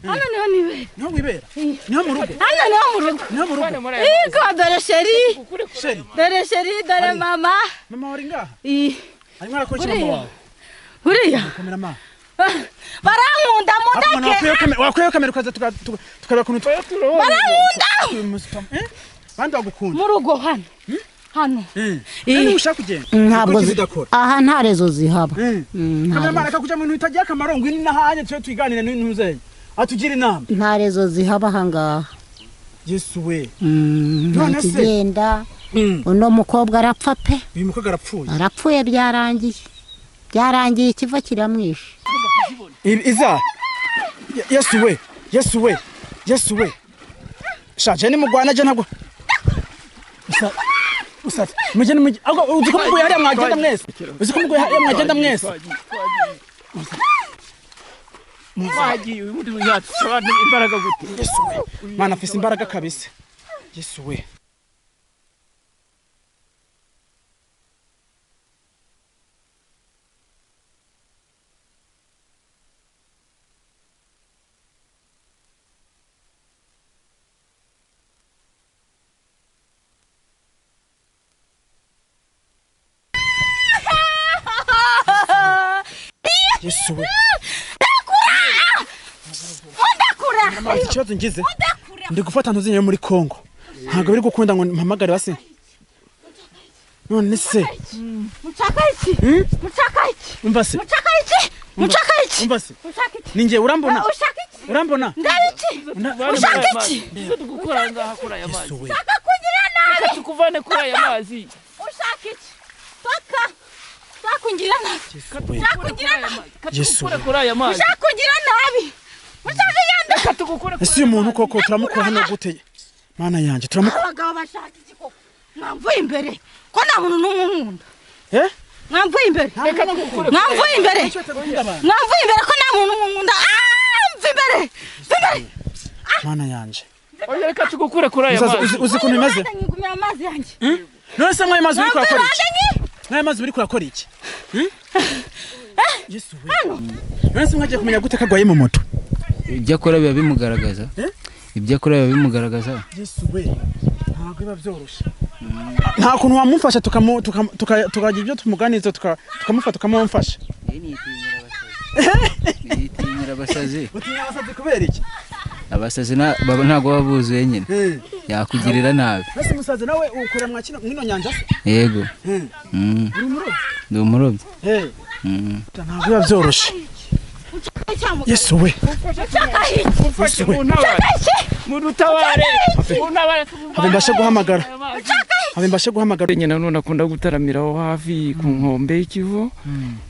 Hano niho nibera. Niho wibera? Niho mu rugo? Hano niho mu rugo. Niho mu rugo. Iko dore chéri. Chéri. Dore chéri, dore mama. Mama wari ngaha? Arimo arakora iki mama wawe? Uriya. Kameramani. Barankunda mundeke. Wakwiye kamera ukaza tukareba ukuntu barankunda. Bandi bagukunda. Mu rugo hano. Hano. Niba ushaka kugenda. Ntabwo aha nta rezo zihaba. Kameramani akakuja mu bintu bitagira akamaro ngwino nahanye tube twiganire n'intuzeye. Atugira inama. Nta rezo zihaba aha ngaha. Yesu we. None se kigenda. Uno mukobwa arapfa pe. Uyu mukobwa arapfuye. Arapfuye byarangiye. Byarangiye ikiva kiramwishe. Iza. Yesu we. Yesu we. Yesu we. Shaje ni mugwana je ntabwo. Usa. Mujye mujye. Ahubwo uzi ko muguye hariya mwagenda mwese. Uzi ko muguye hariya mwagenda mwese. Mwagiye ubundi yacu imbaraga gute. Yesu we. Mana afise imbaraga kabisa. Yesu we. Yesu we. Ndakura. Ndakura. Ikibazo ngize. Ndi gufata ntuzinye muri Kongo. Ntabwo biri gukunda ngo mpamagare basi. None se. Muchaka iki? Muchaka iki? Umva se. Muchaka iki? Muchaka iki? Umva se. Muchaka iki? Ninjye urambona? Ushaka iki? Urambona? Ndabiki. Ushaka iki? Tugukora ngaha kuri aya mazi. Ushaka kungira nabi. Reka tukuvane kuri aya mazi. Ushaka iki? Toka. Ushaka nabi. Ushaka nabi. Yesu. Kuri aya mazi. Ushaka nabi. Ushaka yanda. Reka tugukore. Ese uyu muntu koko turamukora hano gute? Mana yanjye turamukora. Abagabo bashaka iki koko? Mwamvuye imbere. Ko nta muntu n'umwe unkunda. Eh? Mwamvuye imbere. Reka tugukore. Mwamvuye imbere. Mwamvuye imbere ko nta muntu n'umwe unkunda. Ah, mva imbere. Mva imbere. Mana yanjye. Oya reka tugukure kuri aya mazi. Uzi ukuntu bimeze? Nyigumira amazi yanjye. None se mwaye mazi uri kurakora iki? Mwaye mazi uri kurakora iki? Yesu we. None se mwagiye kumenya gute kagwaye mu moto? Ibyo akora biba bimugaragaza. Ibyo akora biba bimugaragaza. Yesu we. Ntabwo biba byoroshye. Nta kuntu wamufasha tukagira ibyo tumuganiza tukamufata tukamumfasha. Nitinyira abasazi. Utinya abasazi kubera iki? Abasazi ntabwo baba buzuye nyine. Yakugirira nabi. Mbese musazi nawe ukora mwakino mwino nyanja se? Yego. Uri umurobyi? Ndi umurobyi. Ntabwo biba byoroshye. Yesu we. Yesu we. Murutabare. Habe mbashe guhamagara. Habe mbashe guhamagara. Nyina none akunda gutaramira aho hafi ku nkombe y'ikivu.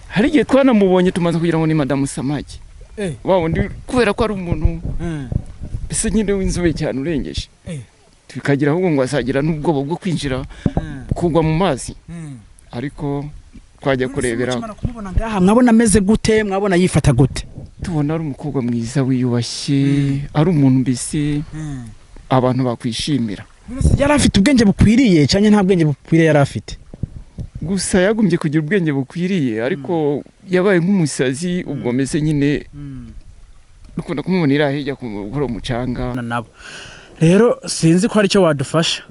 Hari igihe twanamubonye tumaze kugira ngo ni Madamu Samaki. Wa wundi kubera ko ari umuntu mbese nyine w'inzobe cyane urengeje. Tukagira ahubwo ngo azagira n'ubwoba bwo kwinjira kugwa mu mazi. Ariko twajya kurebera. Kumubona ngaha mwabona ameze gute, mwabona yifata gute? Tubona ari umukobwa mwiza wiyubashye, ari umuntu mbese abantu bakwishimira. Yari afite ubwenge bukwiriye cyane nta bwenge bukwiriye yari afite? Gusa yagombye kugira ubwenge bukwiriye ariko yabaye nk'umusazi ubwo meze nyine dukunda kumubonera hirya gukora umucanga nabo. Rero sinzi ko hari icyo wadufasha.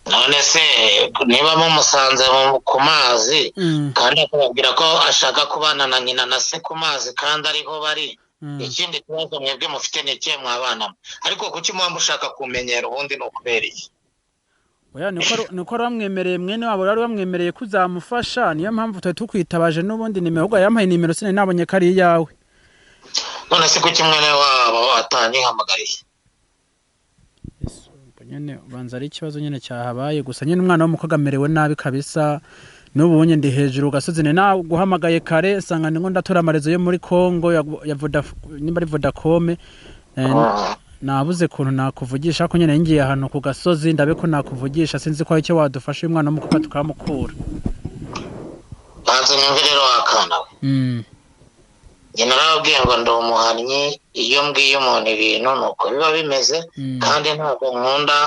None se niba mumusanze ku mazi kandi akababwira ko ashaka kubana na nyina na se ku mazi kandi ariho bari, ikindi kibazo mwebwe mufite ni ikihe mwabana? Ariko kuki muba mushaka kumenyera ubundi ni ukubera iki? Oya niko bamwemereye mwene wabo bari bamwemereye kuzamufasha, niyo mpamvu twari tukwitabaje n'ubundi nimero ahubwo yampaye nimero sinari nabonye ko ari iyawe. None se kuki mwene wabo atanyihamagariye? Nyene banza ari ikibazo nyene cyahabaye gusa nyene umwana w'umukobwa amerewe nabi kabisa. N'ubu bunye ndi hejuru gasozi ne naguhamagaye kare sanga ngo ndatora amarezo yo muri Kongo ya Voda nimba ari Vodacom. Nabuze kuntu nakuvugisha ko nyene ngiye ahantu ku gasozi ndabe ko nakuvugisha sinzi ko icyo wadufasha umwana w'umukobwa tukamukura. Banza nyumve rero wakana we. Njye narababwiye ngo ndi umuhannyi, iyo mbwiye umuntu ibintu nuko biba bimeze, kandi ntabwo nkunda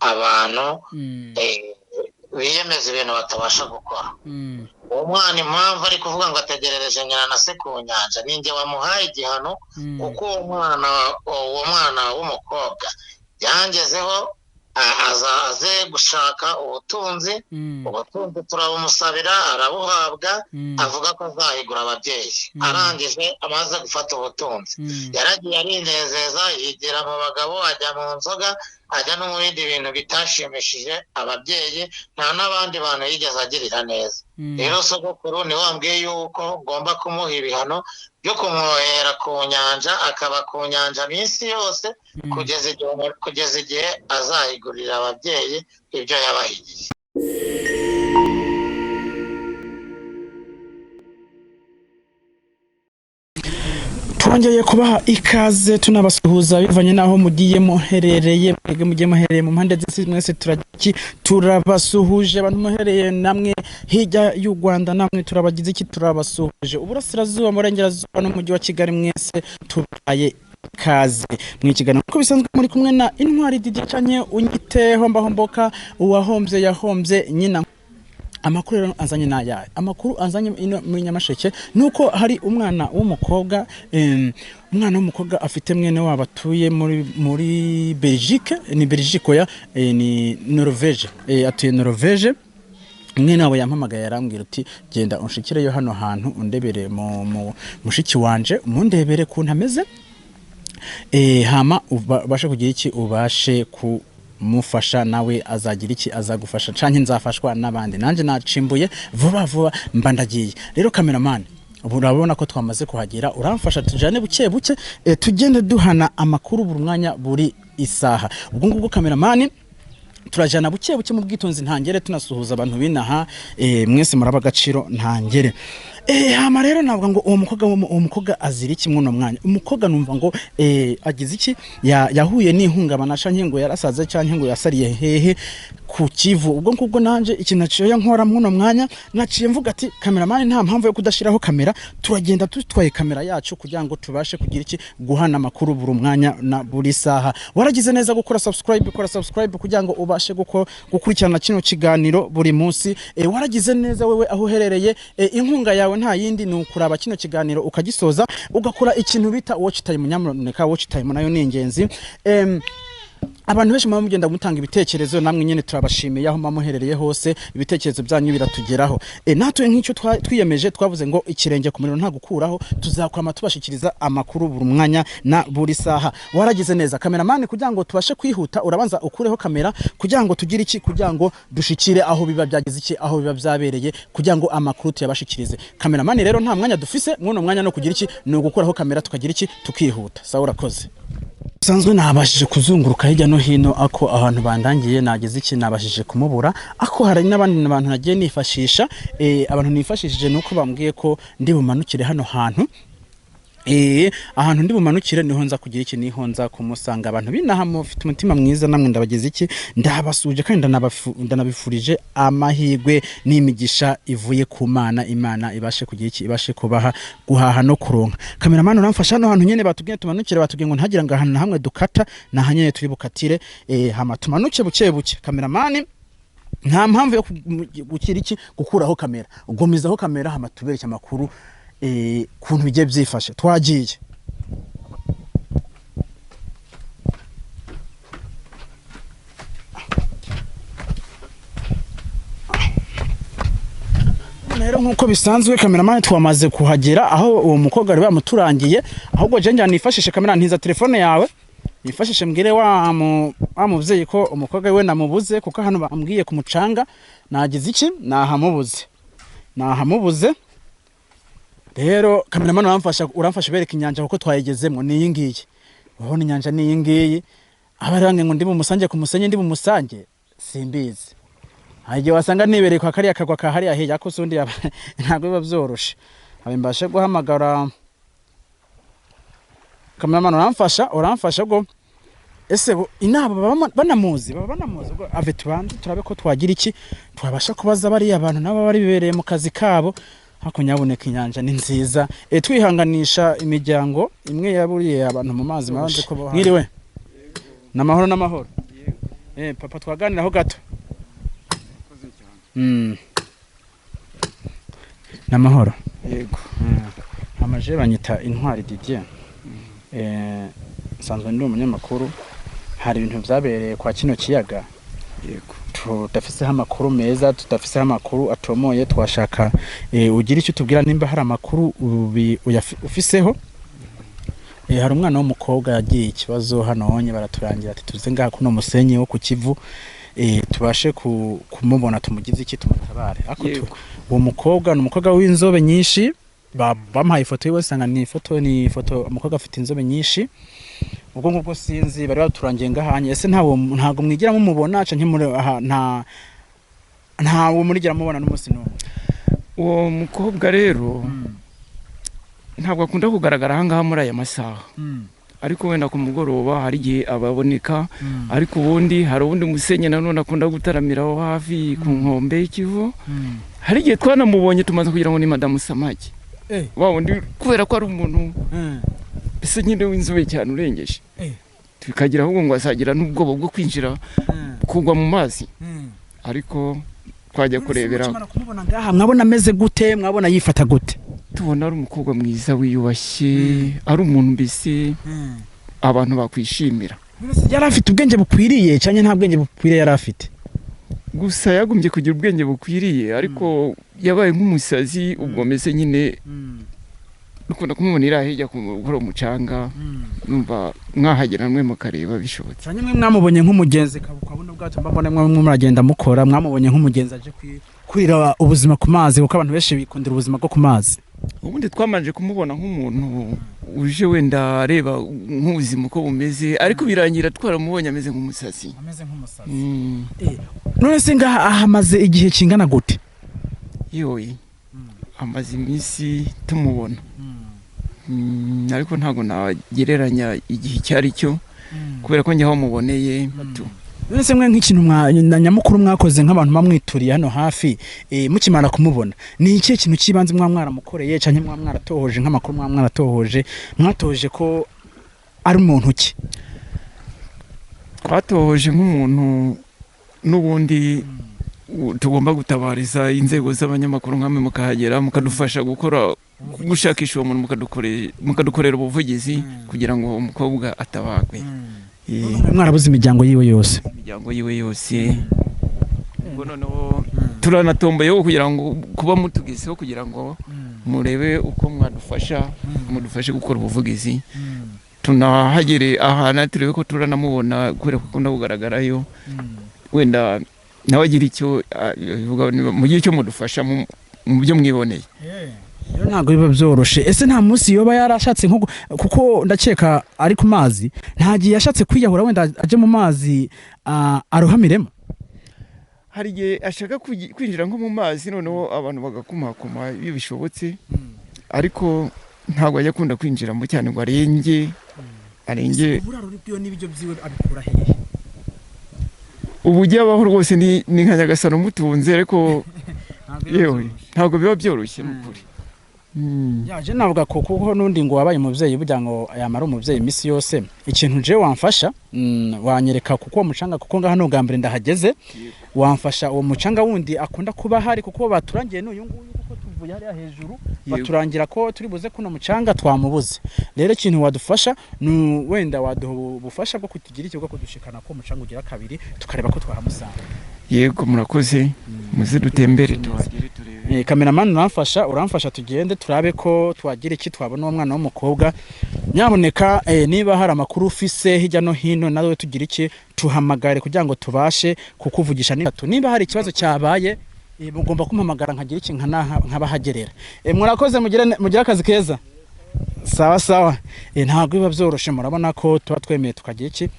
abantu biyemeza ibintu batabasha gukora. Uwo mwana impamvu ari kuvuga ngo ategerereje nyina na se ku nyanja, ninjye wamuhaye igihano, kuko uwo mwana w'umukobwa yangezeho aze gushaka ubutunzi, ubutunzi turabumusabira arabuhabwa, avuga ko azahigura ababyeyi. Arangije amaze gufata ubutunzi, yaragiye arinezeza, yigira mu bagabo, ajya mu nzoga, ajya no mu bindi bintu bitashimishije ababyeyi, nta n'abandi bantu yigeze agirira neza. Rero sogokuru niwe wambwiye yuko ngomba kumuha ibihano byo kumwohera ku nyanja, akaba ku nyanja minsi yose kugeza igihe azayigurira ababyeyi ibyo yabahigiye. Twongeye kubaha ikaze tunabasuhuza bivanye naho mugiye muherereye, mwebwe mugiye muherereye mu mpande z'isi mwese turabasuhuje. Abantu muherereye namwe hirya y'u Rwanda namwe turabagize iki, turabasuhuje. Uburasirazuba, Burengerazuba n'umujyi wa Kigali mwese tubaye ikaze mu kiganiro. Uko bisanzwe muri kumwe na Intwari Didier canke unyite homba homboka, uwahombye yahombye nyina. Amakuru rero azanye n'ayahe? Amakuru azanye ino muri Nyamasheke nuko hari umwana w'umukobwa, umwana w'umukobwa afite mwene wabo atuye muri Belgique, ni Belgique oya, ni Norvege, atuye Norvege. Mwene wabo yampamagaye arambwira uti genda unshikireyo hano hantu undebere mu mushiki wanje, mundebere kuntu ameze, hama ubashe kugira iki, ubashe ku mufasha nawe azagira iki, azagufasha canke nzafashwa n'abandi. Nanje nacimbuye vuba vuba mba ndagiye. Rero cameraman, ubu urabona ko twamaze kuhagera, uramfasha tujane buke buke, tugende duhana amakuru buri mwanya buri isaha. Ubwo ngubwo cameraman turajana buke buke mu bwitonzi ntangere, tunasuhuza abantu binaha, mwese muraba agaciro ntangere. Hama rero navuga ngo uwo mukobwa azira iki mwuno mwanya? Umukobwa numva ngo agize iki, yahuye n'ihungabana canke ngo yarasaze canke ngo yasariye hehe ku Kivu. Ubwo ngubwo nanje ikintu naciye nkora mwuno mwanya, naciye mvuga ati cameraman nta mpamvu yo kudashiraho kamera, turagenda tutwaye kamera yacu kugira ngo tubashe kugira iki, guhana amakuru buri mwanya na buri saha. Waragize neza gukora subscribe, kora subscribe kugira ngo ubashe gukurikirana kino kiganiro buri munsi. Waragize neza wewe aho uherereye, inkunga yawe nta yindi ni ukuraba kino kiganiro ukagisoza, ugakora ikintu bita watch time. Nyamuneka watch time nayo ni ingenzi. Abantu benshi muba mugenda mutanga ibitekerezo, namwe nyene turabashimiye aho muherereye hose, ibitekerezo byanyu biratugeraho. Natwe nk'icyo twiyemeje twavuze ngo ikirenge ku muriro nta gukuraho, tuzakwama tubashikiriza amakuru buri mwanya na buri saha. Waragize neza cameraman, kugira ngo tubashe kwihuta urabanza ukureho kamera kugira ngo tugire iki, kugira ngo dushikire aho biba byagize iki, aho biba byabereye, kugira ngo amakuru tuyabashikirize. Cameraman rero nta mwanya dufise mwuno mwanya no kugira iki, ni ugukuraho kamera tukagira iki, tukihuta. Sawa, urakoze. Sanzwe nabashije kuzunguruka hirya no hino, ako ahantu bandangiye nageze iki, nabashije kumubura. Ako hari n'abandi bantu nagiye nifashisha, abantu nifashishije nuko bambwiye ko ndi bumanukire hano hantu. Ahantu ndi bumanukire niho nza kugira iki, niho nza kumusanga. Abantu binaha mufite umutima mwiza namwe ndabageze iki, ndabasuje kandi ndanabifurije amahirwe n'imigisha ivuye ku Mana. Imana ibashe kugira iki, ibashe kubaha guhaha no kuronka. Cameraman uramfasha hano hantu nyene batubwiye tumanukire, batubwiye ngo ntagira ngo ahantu hamwe dukata, na hanyene turi bukatire, hama tumanuke buke buke. Cameraman nta mpamvu yo gukira iki, gukuraho kamera, ugumizaho kamera hama tubereke amakuru kuntu bigiye byifashe. Twagiye. Rero nkuko bisanzwe cameraman twamaze kuhagera aho uwo mukobwa ari bamuturangiye. Ahubwo je njya nifashishe kamera, ntiza telefone yawe nifashishe mbwire wa muvyeyi ko umukobwa we namubuze, kuko hano bambwiye ku mucanga nagize iki, nahamubuze. Rero cameraman uramfasha bereka inyanja kuko twayigezemo, ni iyi ngiyi. Urabona inyanja ni iyi ngiyi. Abarange ngo ndi mu musange ku musenyi, ndi mu musange simbizi. Hagiye wasanga nibereye kwa kariya kagwa ka hariya hirya, ko sundi ntabwo biba byoroshe. Habe mbashe guhamagara cameraman, uramfasha ubwo ese inaba banamuzi, baba banamuzi ubwo ave tubanze turabe ko twagira iki, twabasha kubaza bariya abantu nabo bari bibereye mu kazi kabo. Hako nyaboneka inyanja ni nziza. Twihanganisha imiryango imwe yaburiye abantu mu mazi mabanze ko mwiriwe. Namahoro namahoro. Papa twaganiraho gato. Namahoro. Yego. Amaje banyita Intwari Didier. Nsanzwe ndi umunyamakuru. Hari ibintu byabereye kwa kino kiyaga. Yego. Tudafiseho amakuru meza, tudafiseho amakuru atomoye, twashaka ugira icyo tubwira nimba hari amakuru ufiseho. Hari umwana w'umukobwa yagiye ikibazo hano honye, baraturangira ati tuze ngaha kuno musenyi wo ku Kivu, tubashe kumubona tumugize iki tumutabare. Ariko uwo mukobwa ni umukobwa w'inzobe nyinshi, bamuhaye ifoto yiwe sanga ni ifoto umukobwa afite inzobe nyinshi. Ubwo ngubwo sinzi bari baturangiye ngahanye. Ese ntawo ntago mwigira mumubona canke ntawo murigira mubona n'umunsi n'umwe? Uwo mukobwa rero ntabwo akunda kugaragara aha ngaha muri aya masaha, ariko wenda ku mugoroba hari igihe ababoneka. Ariko ubundi hari ubundi musenyi nanone akunda gutaramiraho hafi ku nkombe y'Ikivu. Hari igihe twanamubonye tumaze kugira ngo ni Madamu Samaki, wa wundi kubera ko ari umuntu mbese nyine w'inzobe cyane urengeje, tukagira ahubwo ngo azagira n'ubwoba bwo kwinjira kugwa mu mazi. Ariko twajya kurebera ngaha, mwabona ameze gute, mwabona yifata gute? Tubona ari umukobwa mwiza wiyubashye, ari umuntu mbese abantu bakwishimira. Yari afite ubwenge bukwiriye cyane? Nta bwenge bukwiriye yari afite, gusa yagombye kugira ubwenge bukwiriye, ariko yabaye nk'umusazi. Ubwo mbese nyine dukunda kumubonera hirya gukora umucanga, numva mwahagera mwe mukareba bishobotse. Cyane mwe mwamubonye nk'umugenzi kabukwa ubwato mbabona mwe muragenda mukora, mwamubonye nk'umugenzi aje kwira ubuzima ku mazi, kuko abantu benshi bikundira ubuzima bwo ku mazi. Ubundi twamanje kumubona nk'umuntu uje wenda areba nk'ubuzima uko bumeze, ariko birangira twaramubonye ameze nk'umusazi. Ameze nk'umusazi. None se ngaha ahamaze igihe kingana gute? Yoye amaze iminsi tumubona, ariko ntabwo nagereranya igihe icyo ari cyo kubera ko njye aho muboneye. None se mwe nk'ikintu nyamukuru mwakoze nk'abantu bamwituriye hano hafi, mukimara kumubona ni ikihe kintu cy'ibanze mwaramukoreye canke mwaratohoje nk'amakuru mwaratohoje mwatoje ko ari umuntu ki? Twatohoje nk'umuntu n'ubundi tugomba gutabariza inzego z'abanyamakuru nkamwe mukahagera mukadufasha gukora gushakisha uwo muntu, mukadukorera ubuvugizi kugira ngo umukobwa atabagwe. Mwarabuze imiryango yiwe yose? Imiryango yiwe yose. Ubwo noneho turanatomboyeho kugira ngo kuba mutugezeho kugira ngo murebe uko mwadufasha, mudufashe gukora ubuvugizi, tunahagere ahantu turebe ko turanamubona kubera ko akunda kugaragarayo, wenda nawe agira icyo mugire icyo mudufasha mu byo mwiboneye. Ntabwo biba byoroshe. Ese nta munsi yoba yarashatse nko kuko ndakeka ari ku mazi, nta gihe yashatse kwiyahura wenda aje mu mazi arohamiremo? Hari igihe ashaka kwinjira nko mu mazi noneho abantu bagakumakuma iyo bishobotse, ariko ntabwo ajya akunda kwinjiramo cyane ngo arenge. Uburaro bwiwe n'ibyo byiwe abikura hehe? Ubujya abaho rwose ni nka Nyagasani umutunze, ariko yewe ntabwo biba byoroshye n'ukuri. Yaje navuga ko kuko nundi ngo wabaye umuvyeyi burya ngo yamara umuvyeyi imisi yose, ikintu je wamfasha wanyereka kuko mucanga, kuko ngaha no gambere ndahageze, wamfasha uwo mucanga wundi akunda kuba hari, kuko baturangiye n'uyu nguyu, kuko tuvuye hariya hejuru baturangira ko turi buze kuno mucanga twamubuze. Rero ikintu wadufasha ni wenda waduha ubufasha bwo kutugira icyo bwo kudushikana ko mucanga ugira kabiri tukareba ko twahamusanga. Yego murakoze, muze dutembere tuhagere turebe. Cameraman uramfasha tugende turabe ko twagira iki twabona uwo mwana w'umukobwa. Nyaboneka niba hari amakuru ufise hirya no hino nawe tugira iki tuhamagare kugira ngo tubashe kukuvugisha. Niba hari ikibazo cyabaye mugomba kumpamagara nkagira iki nkabahagerera. Murakoze, mugire akazi keza. Sawa sawa. Ntabwo biba byoroshe, murabona ko tuba twemeye tukagira iki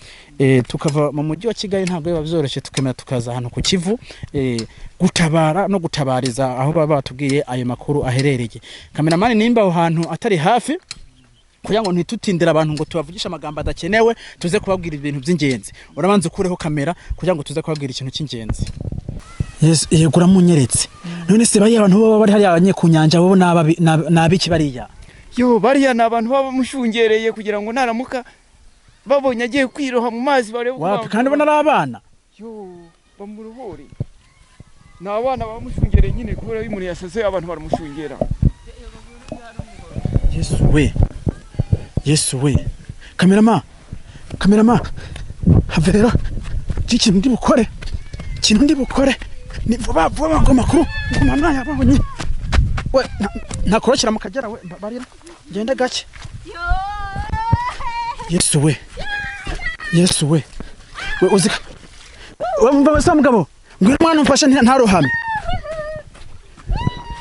tukava mu mujyi wa Kigali, ntabwo biba byoroshe tukemera tukaza ahantu ku Kivu gutabara no gutabariza aho baba batubwiye ayo makuru aherereye. Cameraman nimba aho hantu atari hafi kugira ngo ntitutindire abantu ngo tubavugishe amagambo adakenewe, tuze kubabwira ibintu by'ingenzi. Urabanza ukureho kamera kugira ngo tuze kubabwira ikintu cy'ingenzi. Yes, yego uramunyeretse. None se bari abantu baba bari hariya abanye ku nyanja bo nabiki bariya? Yo bariya ni abantu baba bamushungereye kugira ngo naramuka babonye agiye kwiroha mu mazi barebe wapi, kandi ubona ari abana. Yo bamuruhure. Ni abana bamushungereye nyine kubera iyo umuntu yasaze abantu baramushungera. Yesu we, Yesu we, kamerama, kamerama, have rero ikintu ndi bukore, ikintu ndi bukore ni vuba vuba ngo makuru ngo mama yabonye we ntakorokera mu Kagera we barira ngende gake. Yesu we, Yesu we, we uzika we mva se mugabo ngwino mwana umfashe ntarohame.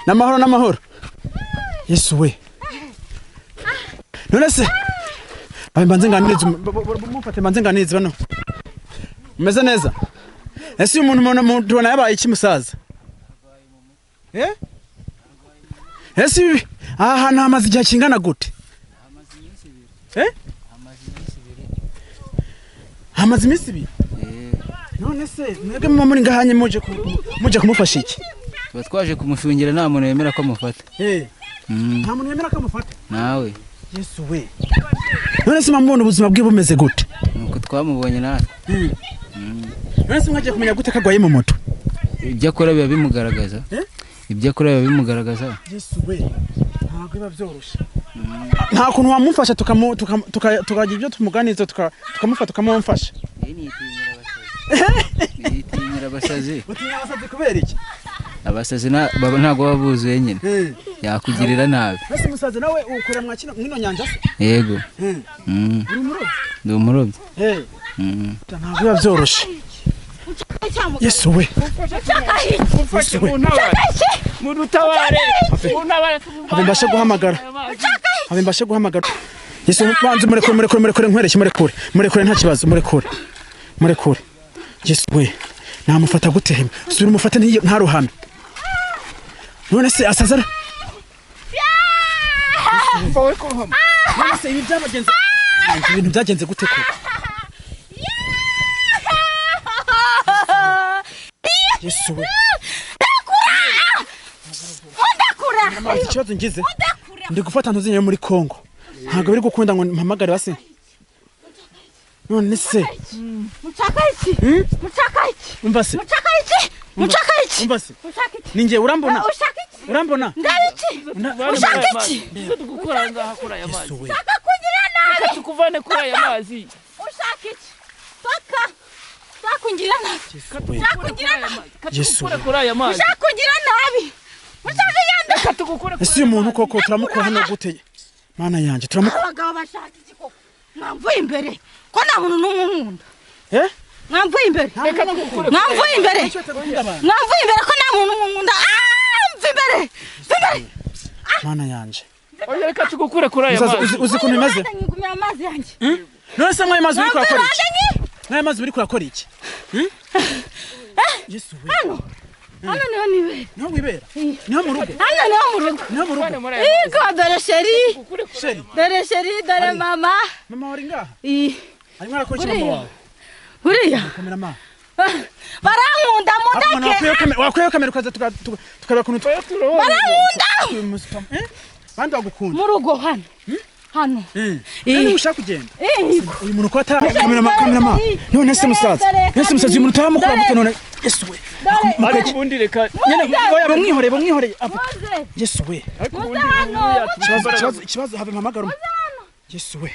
Namahoro namahoro. Yesu we. None se mbanze nganirize mumfate mbanze nganirize bano. Mumeze neza? Ese uyu muntu mubona yabaye iki musaza? Eh? Ese aha hantu hamaze igihe kingana gute? Eh? Hamaze iminsi ibiri. None se mwebwe muba muri ngahanye muje kumufasha iki? Tuba twaje kumushungira nta muntu yemera ko amufata. Nta muntu yemera ko amufata? Nawe. Yesu we. None se mwamubona ubuzima bwe bumeze gute? Nuko twamubonye natwe. None se mwagiye kumenya gute kagwaye mu moto? Ibyo akora biba bimugaragaza. Ibyo akora biba bimugaragaza. Yesu we. Ntabwo biba byoroshye. Nta kuntu wamufasha tukagira ibyo tumuganiza tukamufata tukamumfasha. Nitinyira abasazi. Utinya abasazi kubera iki? Abasazi ntabwo baba buzuye nyine. Yakugirira nabi. Ese musaza nawe ukora mwakino mwino nyanja se? Yego. Uri umurobyi? Ndi umurobyi. Ntabwo biba byoroshye. Yesu we. Mufashe muntabare. Mudutabare. Muntabare. Habe mbashe guhamagara. Habe mbashe guhamagara. Yesu banze murekure murekure murekure nkwereke murekure. Murekure nta kibazo murekure. Murekure. Yesu we. Namufata gute hema? Sura umufate ntaruhame. None se asazara. None se ibi byabagenze ibintu byagenze gute ko? Yesu we. Ndakura. Ndakura. Ikibazo ngize. Ndi gufata ntuzinye muri Kongo. Ntabwo biri gukunda ngo mpamagare basi. None se. Muchaka iki? Muchaka iki? Umva se. Muchaka iki? Muchaka iki? Umva se. Muchaka iki? Ninjye urambona? Ushaka iki? Urambona? Ndabiki. Ushaka iki? Tugukora ngaha kuri aya mazi. Ushaka kungira nabi. Reka tukuvane kuri aya mazi. Ushaka iki? Toka. Ushaka nabi. Ushaka nabi. Yesu. Kuri aya mazi. Ushaka nabi. Ushaka yanda. Reka tugukore. Ese uyu muntu koko turamukora hano gute? Mana yanjye turamukora. Abagabo bashaka iki koko? Mwamvuye imbere. Ko nta muntu n'umwe unkunda. Eh? Mwamvuye imbere. Mwamvuye imbere. Mwamvuye imbere ko nta muntu unkunda. Mva imbere. Mva imbere. Mana yanjye. Oya reka tugukure kuri aya mazi. Uzi ukuntu bimeze? Ngumira amazi yanjye. None se mwaye mazi uri kurakora iki? Mwaye mazi uri kurakora iki? Yesu we. Hano. Hano niho nibera. Niho wibera? Niho mu rugo? Hano niho mu rugo. Niho mu rugo. Yego dore chérie. Dore chérie, dore mama. Mama wari ngaha? Arimo arakora iki mama wawe? Buriya. Kamerama. Barankunda mundeke. Wakwiye kamera ukaza tukareba ukuntu barankunda. Bandi bagukunda. Mu rugo hano. Hano. Niba ushaka kugenda. Uyu muntu ko atara kamerama kamerama. None se musaza. None se musaza uyu muntu turamukura gute none? Yesu we. Ariko ubundi reka nyene oya bamwihoreye bamwihoreye. Yesu we. Ikibazo habe mpamagara. Yesu we.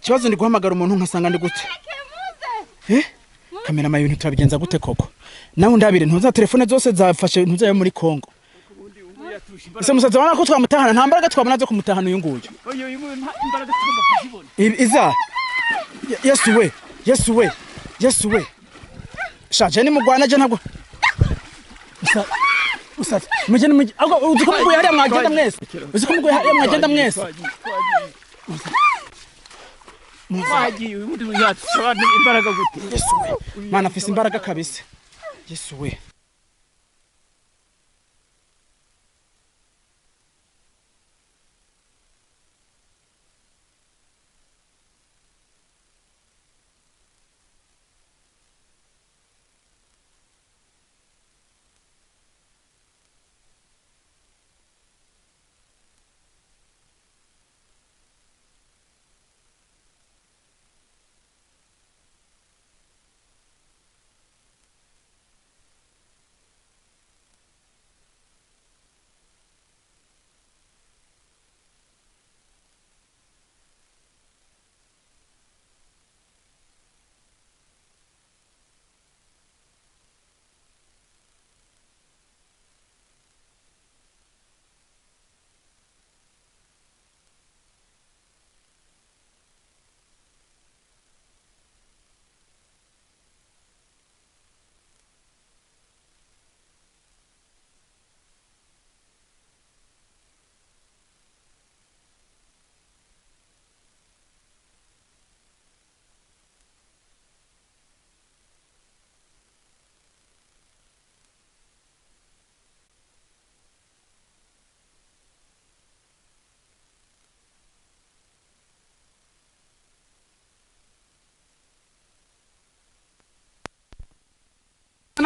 Ikibazo ndi guhamagara umuntu nkasanga ndi gute. Kamerama ibintu turabigenza gute koko? Nawe ndabire ntuza telefone zose zafashe ntuza yo muri Kongo. Ese musaza wana ko twamutahana nta mbaraga twabona zo kumutahana uyu nguyu. Oyo uyu nguyu nta imbaraga tugomba kuzibona. Iza. Yesu we. Yesu we. Yesu we. Shaje ni mugwana je ntabwo. Musaza. Mujye mujye ahubwo uzi ko muguye hariya mwagenda mwese. Uzi ko muguye hariya mwagenda mwese. Mwagiye uyu mundi yacu imbaraga gute? Yesu we. Mana afise imbaraga kabisa. Yesu we.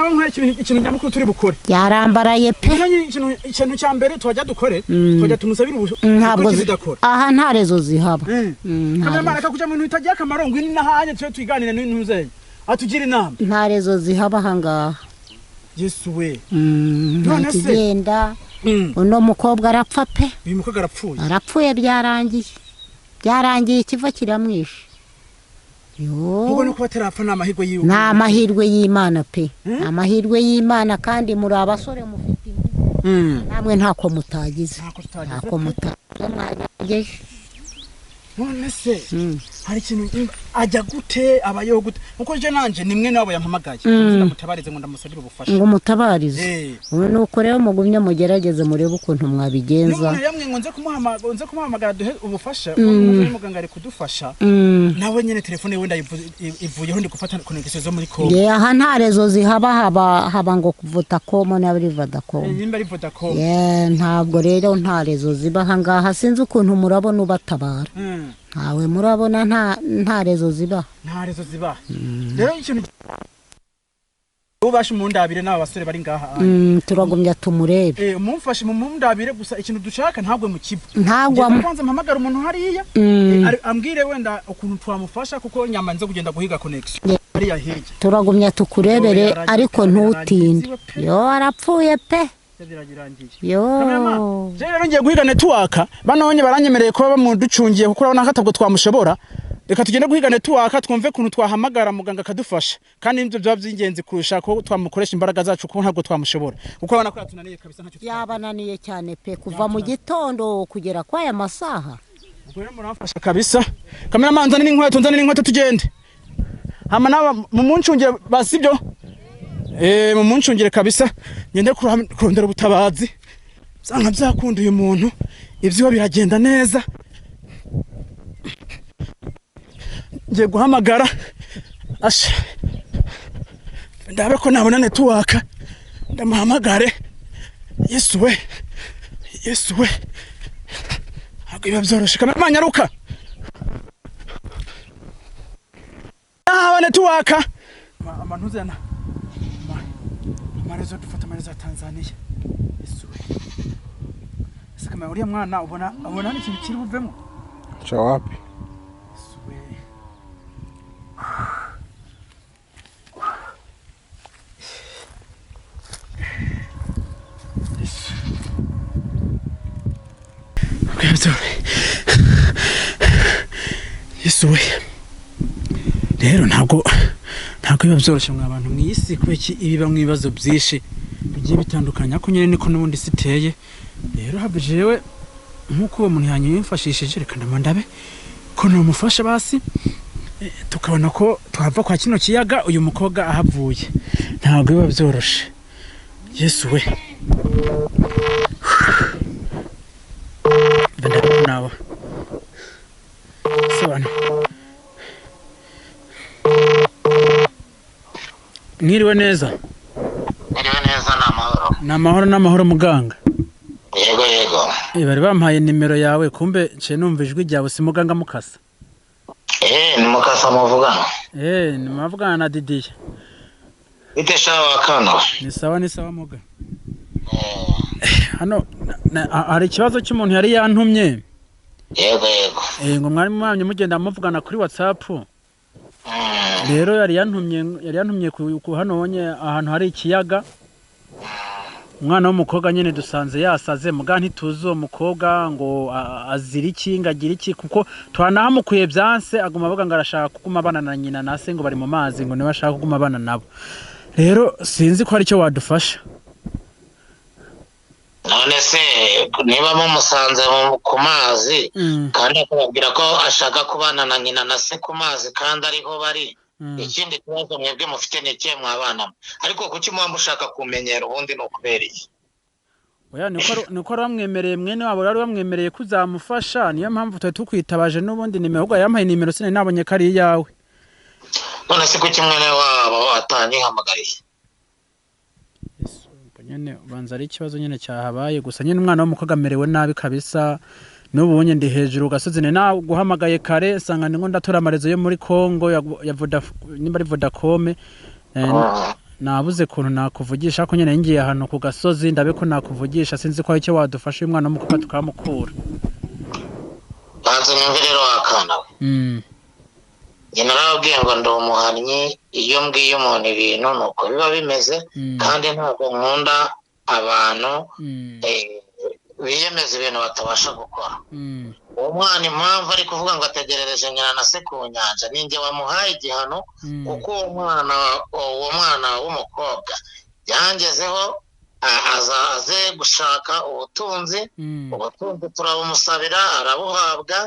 Reka nkwereke ikintu nyamukuru turi bukore. Yarambaraye pe. Ikintu cya mbere twajya dukore, twajya tumusabira Ntabwo zidakora. Aha nta rezo zihaba. Kameramani, reka kujya mu bintu bitagira akamaro, ngwino n'ahanye tube tuyiganire n'intuzeye atugira inama. Nta rezo zihaba aha ngaha. Yesu we. Nta None se? kigenda. Uno mukobwa arapfa pe. Uyu mukobwa arapfuye. Arapfuye, byarangiye. Byarangiye, ikiva kiramwishe. Ubwo Yo. ni kuba atarapfa ni amahirwe yiwe. Ni amahirwe y'Imana pe. Ni amahirwe y'Imana, kandi muri abasore mufite ingufu. Namwe ntako mutagize. Ntako tutagize. Ntako mutagize, mwagerageje. None se hari ikintu, ajya gute, abayeho gute? Kuko je nanje ni mwe nabo yampamagaye, ndamutabarize ngo ndamusabire ubufasha. Ngo umutabarize. Eh. Ubu ni uko rero mugumye mugerageze murebe ukuntu mwabigenza. N'umuntu yamwe ngo nze kumuhamagara, nze kumuhamagara duhe ubufasha, umuntu muganga ari kudufasha. Nawe nyene telefone wenda ivuyeho, ndi gufata connection zo muri Congo. Ye, aha nta rezo zihaba, haba ngo Vodacom na Vodacom. Nimba ari Vodacom. Ye, ntabwo rero nta rezo ziba aha ngaha, sinzi ukuntu murabona ubatabara. Ntawe murabona, nta rezo ziba. Nta rezo ziba. Rero ikintu ubasha mundabire n'aba basore bari ngaha. Turagumya tumurebe. Eh, mumfashe mumundabire, gusa ikintu dushaka ntabwo mu kivu. Ntagwa Ngenda kwanza mpamagara umuntu hariya, ambwire wenda ukuntu twamufasha, kuko nyama nze kugenda guhiga connection hariya hirya. Turagumya tukurebere. Yo, yaragiye, ariko yaragiye. ntutinde. Yo, arapfuye pe. Biragirangiye. Yo. Cameraman, je rero ngiye guhiga network, banonye baranyemereye kuba bamuducungiye, kuko urabona ko atabwo twamushobora. Reka tugende guhiga network, twumve ukuntu twahamagara muganga akadufasha, kandi nibyo byaba by'ingenzi kurusha ko twamukoresha imbaraga zacu, kuko ntabwo twamushobora, kuko urabona ko yatunaniye kabisa, ntacyo. Yabananiye cyane pe, kuva mu gitondo kugera kwa aya masaha. Ubwo rero muramfasha kabisa. Cameraman, nzanira inkweto, nzanira inkweto tugende. Hama naba mumuncungire basi, ibyo mumuncungire kabisa, ngende kurondera ubutabazi. Byanga byakunda uyu muntu ibyiwe biragenda neza. Ngiye guhamagara asha, ndabe ko nabona network, ndamuhamagare. Yesu we, Yesu we, ntabwo biba byoroshye. Cameraman, nyaruka nahaba network amantuzana amarezo, dufata amarezo ya Tanzania. Yesu we, ese kamera, uriya mwana ubona hari ikintu kiri buvemo? Cha wapi? Yesu we. Yesu. Okay, sorry. Yesu we. Rero ntabwo biba byoroshye mwa bantu mu isi, kubera iki ibiba mu ibibazo byinshi bigiye bitandukanye, ariko nyine niko n'ubundi isi iteye. Rero habe jewe nk'uko uwo muntu yanyifashishije, reka ndabe ko namufasha basi, tukabona ko twava kwa kino kiyaga uyu mukobwa ahavuye. Ntabwo biba byoroshe. Yesu we, ndabe nabo sobanura. Mwiriwe neza? Mwiriwe neza, ni amahoro? Ni amahoro, n'amahoro muganga. Yego. Bari bampaye nimero yawe, kumbe nciye numva ijwi ryawe, si muganga Mukasa? Eh, ni Mukasa muvugana. Eh, ni mavugana na Didier. Bite sha wa kano? Ni sawa, ni sawa muga. Hano hari ikibazo cy'umuntu yari yantumye. Yego. Eh, ngo mwari mwamye mugenda muvugana kuri WhatsApp. Rero yari yantumye ku hano wonye ahantu hari ikiyaga. Umwana w'umukobwa nyene dusanze yasaze, muga ntituzi uwo mukobwa ngo azira iki, ngo agira iki, kuko twanahamukuye byanse, aguma avuga ngo arashaka kuguma abana na nyina na se, ngo bari mu mazi, ngo niwe ashaka kuguma abana nabo. Rero sinzi ko hari icyo wadufasha. None se niba mumusanze ku mazi, kandi akababwira ko ashaka kubana na nyina na se ku mazi, kandi ariho bari, ikindi kibazo mwebwe mufite ni ikihe mwabana mwe? Ariko kuki muba mushaka kumenyera ubundi, ni ukubera iki? Oya, niko wari wamwemereye, mwene wabo wari wamwemereye ko uzamufasha, niyo mpamvu twari tukwitabaje n'ubundi nimero, ahubwo yampaye nimero sinari nabonye ko ari iyawe. None se kuki mwene wabo atanyihamagariye? Ubwo nyene ubanza ari ikibazo nyene cyahabaye, gusa nyene umwana w'umukobwa amerewe nabi kabisa. N'ubu nye ndi hejuru gasozi, ni naguhamagaye kare nsanga ndiko ndatora amarezo yo muri Congo ya Voda, nimba ari Vodacom. Nabuze kuntu nakuvugisha ko nyene ngiye ahantu ku gasozi ndabe ko nakuvugisha, sinzi ko icyo wadufasha uyu mwana w'umukobwa tukamukura. Banza unyumve rero wakana we. Njye narababwiye ngo ndi umuhannyi, iyo mbwiye umuntu ibintu nuko biba bimeze, kandi ntabwo nkunda abantu biyemeza ibintu batabasha gukora. Uwo mwana impamvu ari kuvuga ngo ategerereje nyina na se ku nyanja, ni njye wamuhaye igihano, kuko uwo mwana w'umukobwa yangezeho aze gushaka ubutunzi, ubutunzi turabumusabira arabuhabwa,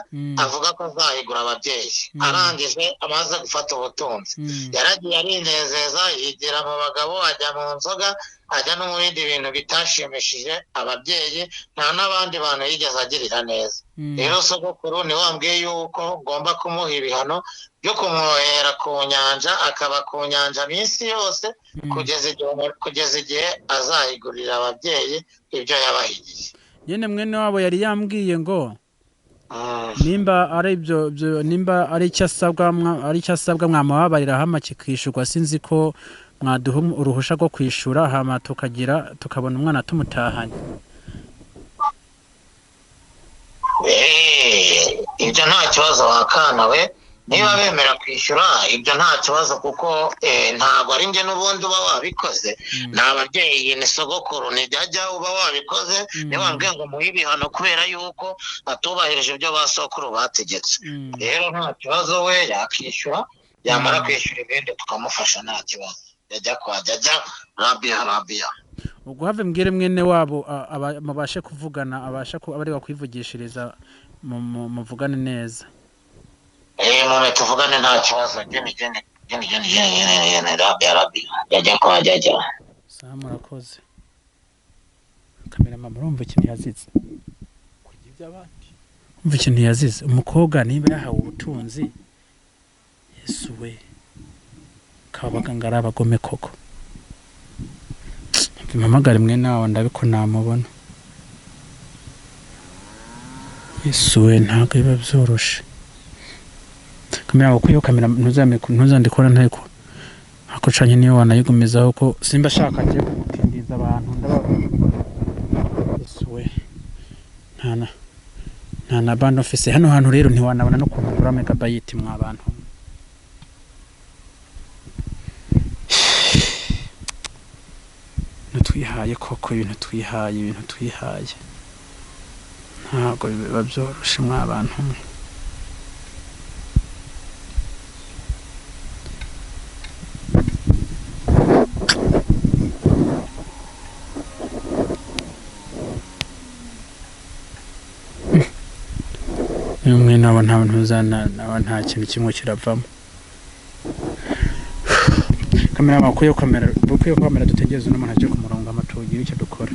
avuga ko azahigura ababyeyi. Arangije amaze gufata ubutunzi, yaragiye arinezeza, yigira mu bagabo, ajya mu nzoga, ajya no mu bindi bintu bitashimishije ababyeyi, nta n'abandi bantu yigeze agirira neza. Rero sogokuru ni wambwiye yuko ngomba kumuha ibihano byo kumwohera ku nyanja, akaba ku nyanja minsi yose kugeza igihe azayigurira ababyeyi ibyo yabahigiye. Nyene mwene wabo yari yambwiye ngo nimba ari ibyo, nimba ari icyo asabwa mwamubabarira hama kikishurwa, sinzi ko mwaduha uruhusha rwo kwishura hama tukagira tukabona umwana tumutahanye. Ibyo nta kibazo wakana we, niba bemera kwishyura ibyo nta kibazo, kuko ntabwo ari njye n'ubundi uba wabikoze, ni ababyeyi, ni sogokuru, ni jyajya uba wabikoze. Niba wambwiye ngo muhe ibihano kubera yuko atubahirije ibyo ba sokuru bategetse, rero nta kibazo we yakishyura, yamara kwishyura ibindi tukamufasha nta kibazo. Yajya kwa jyajya rabiya rabiya. Ubwo have mbwire mwene wabo mubashe kuvugana, abasha abari bakwivugishiriza muvugane neza. Mume tuvugane nta kibazo. Gene gene gene gene gene gene rabiya rabiya yajya kwa jyajya. Sawa murakoze. Kamera mama urumva ikintu yazize. Kurya iby'abandi. Umva ikintu yazize. Umukobwa niba yahawe ubutunzi, Yesu we, kabaganga ari abagome koko. Mpamagare mwene wawe ndabiko namubona. Yesu we, ntabwo biba byoroshe. Kamera ukuyeho kamera ntuzandikora nteko. Ako canye niyo wanayigumizaho ko simba shaka ngiye kugutindiza abantu ndaba. Yesu we, nta na band office hano hantu rero ntiwanabona no kugura megabyte mwa bantu. Twihaye koko ibintu twihaye, ibintu twihaye ntabwo biba byoroshe mwa bantu. Umwe nabo nta ntuzana nabo nta kintu kimwe kiravamo. Kamera makuyo kamera bukuyo kamera dutegereze n'umuntu aje ku murongo amatugira icyo dukora.